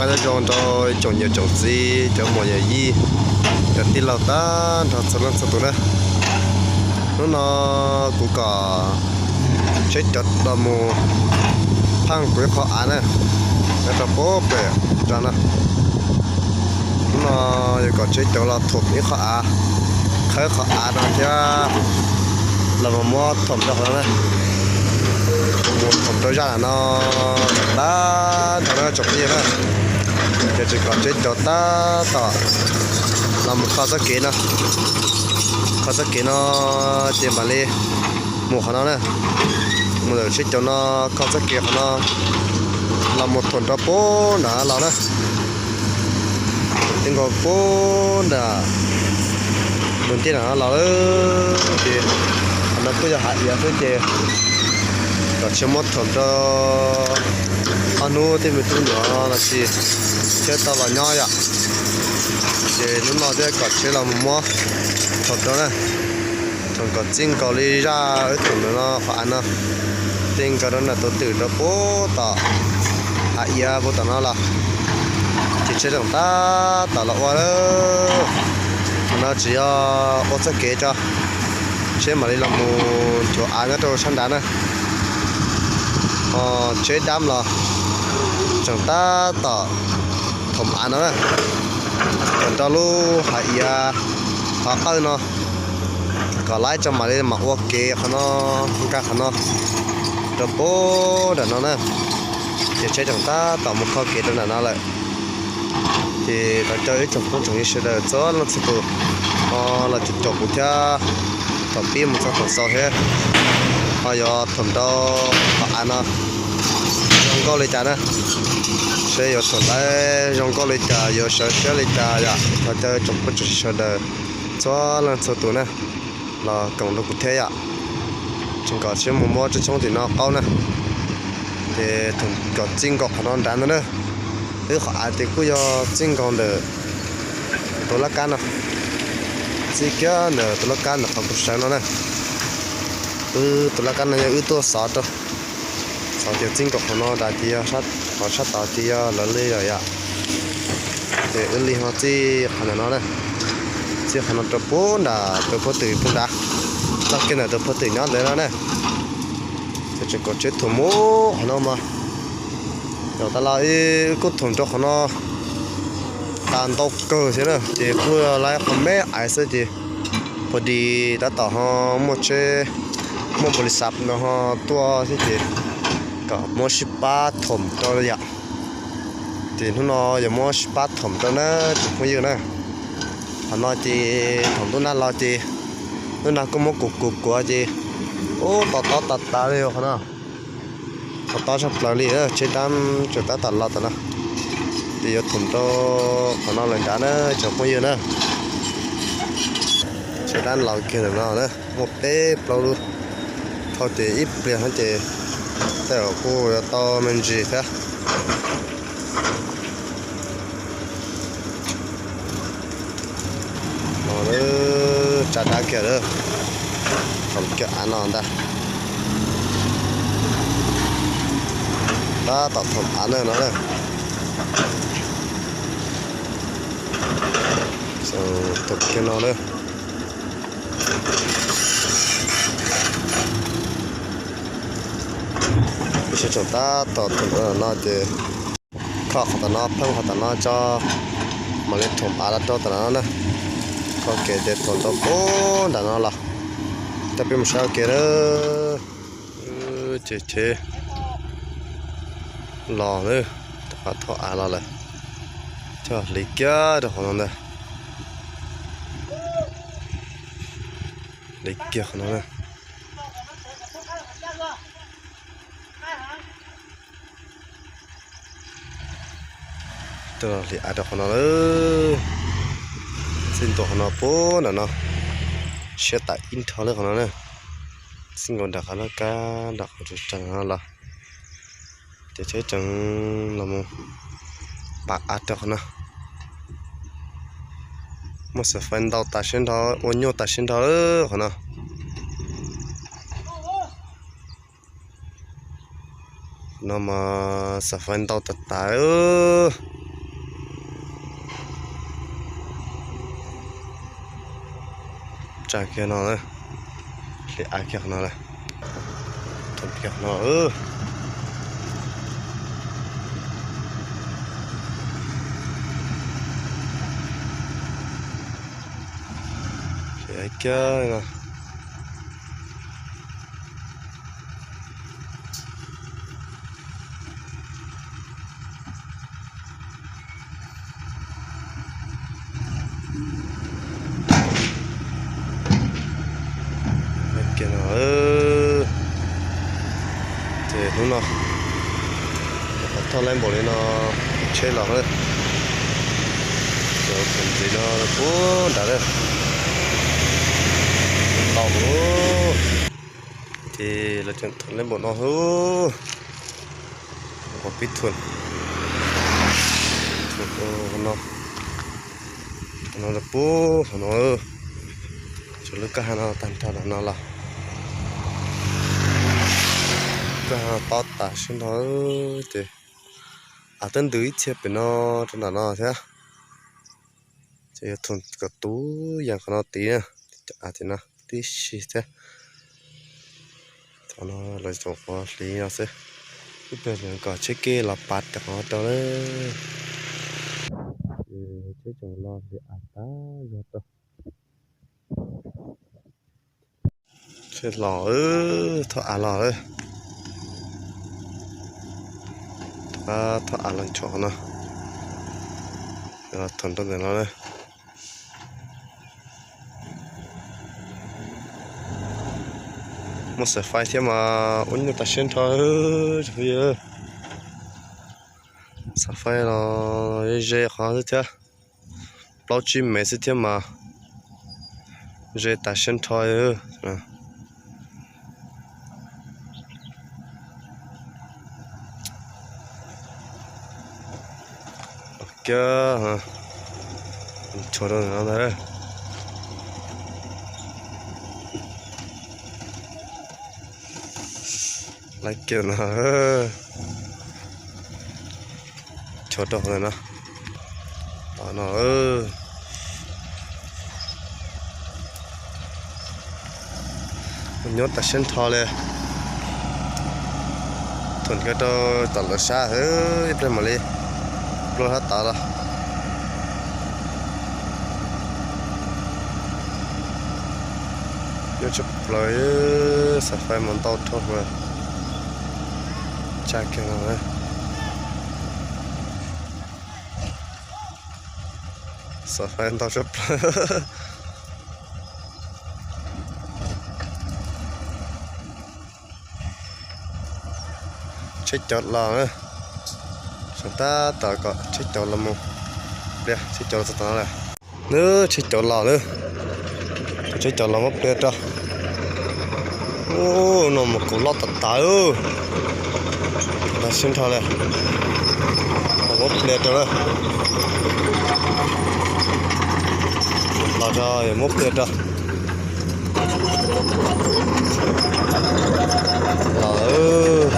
Nyob zoo rau ib tsoom niam tsoom txiv, cov muam yawm yij, cov tij laug tag nrho txhua leej txhua tus na. Hnub no kuv kom tsheb cov los mus pheej kuv ib qho av na, nyob rau puag pem zos no. Hnub no yuav kom tsheb cov los thum ib qho av, khawb qhov av no thiab los mus muab thum rau qhov no na. Mus thum rau zaj no tag nrho na tsoom phooj ywg na. Ces tseem kom tsheb cov tab tom los mus kho txoj kev no, kho txoj kev no ces mam li mus qhov no na. Mus lawm tsheb cov no kho txoj kev qhov no los mus thum rau puag nram los na. Thum tij nkaus puag nram tus ntiaj nram no los lawm ces qhov no kuj yog hav iav xwb ces kom tsheb muab thum rau ob hnub tej me tub nyuam los sis thiaj tau los nyob yom. Ces hnub no thiaj kom tsheb los mus muab thum rau na. Thum kom txij nkaus li zaj wb thum ntawm no qhov av no, txij nkaus rau nram tus twm rau puag tom hav iav puag tom no los ces tsheb tseem tab tom los ua lawm. Qhov no tsis yog ua txoj kev tso, tsheb mam li los mus nchuav av nyob rau sab nrad na. Ho tsheb dab los tseem tab tom thum av no na, kom nrog lub hav iav qhov qawj no kom laib tso mam li mam ua kev qhov no, nkag qhov no rau puag nram no na. Ces tsheb tseem tab tom mus kho kev rau nram no lawm. Ces thov caw ib tsoom phooj tsoom ywg sawv daws txhua leej txhua tus ho los caum caum kuv thiab, thaum pib mus txog thaum xaus thiab, ho yuav thum rau qhov av no zoo nkauj li cas na, seb yuav thum tau zoo nkauj li cas, yuav sawv siab li cas yom. Thov caw tsoom phooj tsoom ywg sawv daws txhua leej txhua tus na los koom rau kuv thiab yom. Tseem kom tsheb mus muab tsob tshoob tim no qaub na. Ces kom txij nkaus qhov no nrad ntag na. Wb qhov av ces kuj yog txij nkaus ntawm tus laj kab no, txij kiag ntawm tus laj kab ntawm qhov kuv sawv no na. Wb tus laj kab no yog wb tuaj xov rau, xov tias txij nkaus qhov no nrad ces yog qhov sab tod ces yog lawv li lawm yom. Ces wb li ho txij qhov ntawm no na, txij qhov no rau puag nram tus puag twm puag nrad, txoj kev ntawm tus puag twm nyob ntawd no na. Ces tseem kom tsheb thum mus qhov no mas, yav tas los wb kuj thum rau qhov no tas ntau kawg thiab na, ces kuj laib qhov me ais xwb ces puag di tab tom ho muaj tsheb, muaj npaum li xav no ho tuaj thiab ces kom muab sib pab thum rau yom. Ces hnub no yuav muab sib pab thum rau na tsoom phooj ywg na. Qhov no ces thaum ntuj nag los ces, ntuj nag kuj muab kuv kuv kuav ces, ub, to tob tas tas li qhov no. To tob tshaj plaws li, tsheb dab tseem tab tom los tom no. Ces yuav thum rau qhov no lawm nrad na tsoom phooj ywg na. Tsheb dab los kiag ntawm no na, muaj peb plaub lub. Thauj ces ib pliag no ces tej zaum kuj yuav tau me ntsis thiab. No lawm, tsa dab kiag lawm, thum kiag av no ntag. Tab tom thum av na no na. Thum kiag no na. Peb sawv tseem tab tom thum no ces kho qhov tom no, pheej qhov tom no tso, mam li thum av los rau tom no na. Kho kev ces thum tau puag nram no los, coj peb mus saib ua ke na. Ces tsheb los lawm, rov qab thauj av los lawm, coj hliv kiag rau qhov no ntag. Hliv kiag qhov no na. Tuaj hliv av rau qhov no lawm. Txij ntua qhov no puag nram no, siab tas ib nrho lawm qhov no na. Txij nkaus nram qab laj kab nram qhov tsuas tsag no los, ces tsheb tseem los mus pav av rau qhov no. Muaj xov fais ntau tas siab nrho, ua nyuaj tas siab nrho qhov no. No mas xov fais ntau tas tas. Tsa kiag no na, hliv av kiag qhov no na, thum kiag qhov no. Hliv av kiag no. Ces hnub no qhov thoj laib npaum li no, tsheb los, cov ntxiv no puag nrad lawm. Tau, ces lawv tseem thum laib npaum no xwb. Qhov pib thum, thum no, no puag qhov no. Tshuav lub kwj ha no tag nrho ntawm no los, kwj ha tob tas siab nrho. Ces av twb ntws ib txhia pem no rau ntawm no thiab. Ces yuav thum kom tu yees qhov no tid na, cov av tim no tib si thiab. Thaum no lawv tseem qhuav hliv no xwb, ib pliag kom tsheb kev los pav rau qhov rau lawm. Ces tsheb tseem los hliv av tas zog rau. Tsheb los, thoj av los lawm. Thoj av los nchuav qhov no, thum rau ntawm no na. Muaj xav faib thiab mas ua nyuaj tas siab nrho. Xav faib los ze qhov xwb thiab, plaub tsib mev xwb thiab mas ze tas siab nrho. Kiag, tshuav rau ntawm no ntag. Lawv kiag no, tshuav rau ntawm no, no. Nyob tas siab nrho li. Thum kiag rau tom lawv sab xwb, ib pliag mam li pluag sab tod los. Nyob tshaj plaws, xav faib mas ntau dhau lawm. Tsa kiag no, xav faib ntau tshaj plaws. Tsheb cov los, sawv tab tom kom tsheb cov los mus pliag, tsheb cov los txog tom no lawm. Nws tsheb cov los lawm, tsheb cov los muab pliag rau. Ub, no mas kaus loj tas tas, tas siab nrho li. Muab pliag rau na. Los rau muab pliag rau. Los,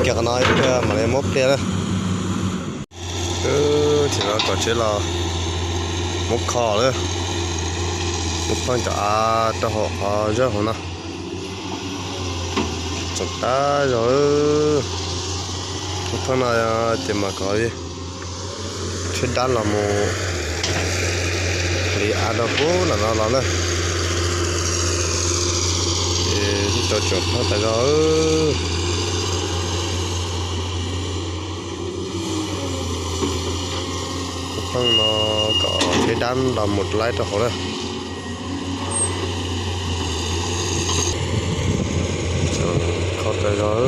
kiag qhov no ib pliag mam li muab pliag na. Tsis los kom tsheb los muab kho lawm, muab pheej cov av rau hauv qhov zaj hauv no. Txoom tab zog, muab pheej no ces mas kom tsheb dab los mus hliv av rau pub nram no los na. Ces tsis tau tsom pheej tas zog. Pheej no kom tsheb dab los mus laib rau hauv na. Kho tas zog.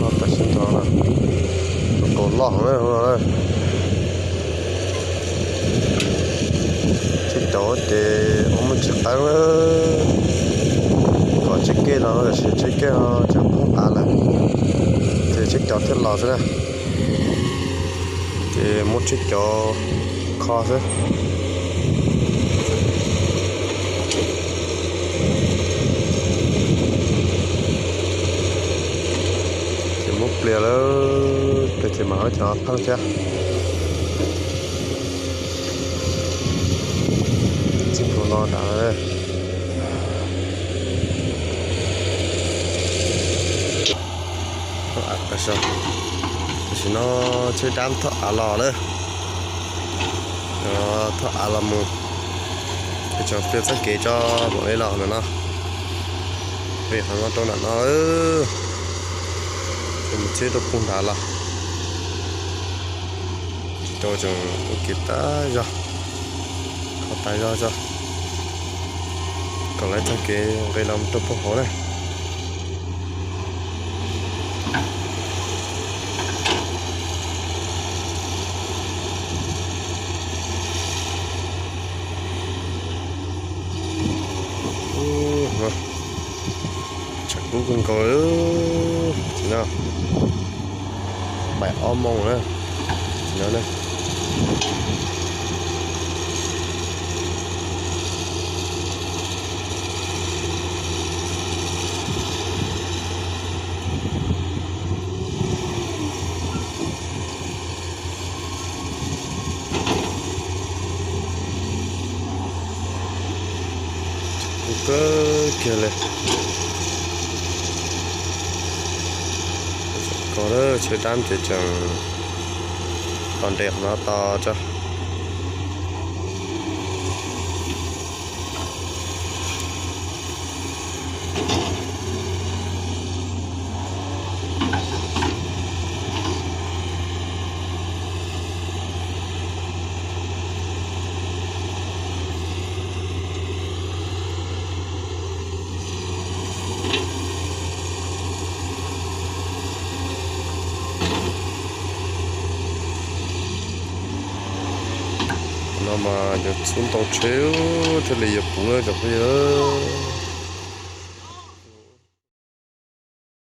Loj tas siab nrho na. Kaus loj heev na. Tsheb cov ces ua muaj tsis qeeb na. Kom tsheb kev los no, tiam sis tsheb kev no tseem poob av lawm, ces tsheb cov thiaj los xwb na. Ces muab tsheb cov kho xwb. Lawm, peb ces mam cov pheej thiab. Txij nkaus no nrad lawm. Tam sim no tsheb dab thauj av los lawm. Thauj av los mus, tseem pliag txoj kev tso mam li los ntawm no. Pem qhov no rau nram no, mus tsheb rau puag nrad los. Tsis tau, tseem ua kev tas zog, qhov tas zog tso, kom lawv txoj kev nqis los rau puag hauv na. Tshav kub kawg nkaus, tam sim no pais ob moos na, tam sim no na. Kub kawg kiag li. Ko lawm, tsheb dab ces tseem tos nres qhov no tos tso. No mas yuav txhub ntau tsheb thiaj li yuav puv na tsoom phooj ywg.